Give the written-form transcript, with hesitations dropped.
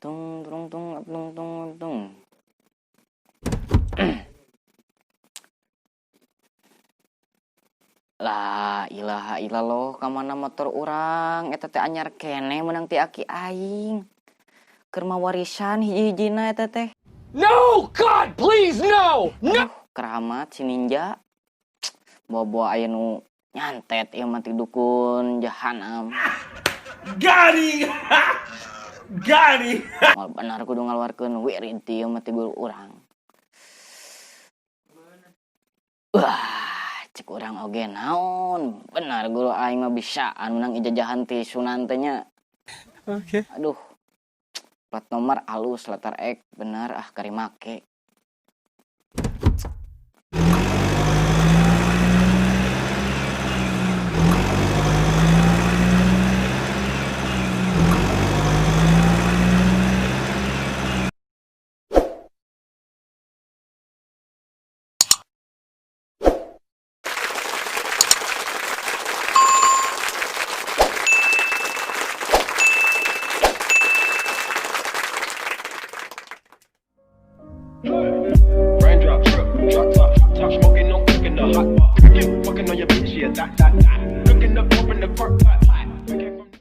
Tung tung tung tung tung tung. La ilaha illallah, ka mana motor urang eta teh? Anyar keneh meunang ti aki aing. Keur warisan hiji-hijina eta teh. No! God, please, no! No! Aduh, keramat si Ninja. Bawa-bawa aya nu nyantet ieu mah ti dukun jahanam. Got him! Got him! Moal benar kudu ngaluarkeun wirid ti ieu mah, ti guru urang. Wah, cek urang oge naon. Benar guru aing mah bisaan menang ijajahan ti Sunan teh nya. Oke. Aduh. Plat nomor alus, letter X, bener ah kari make.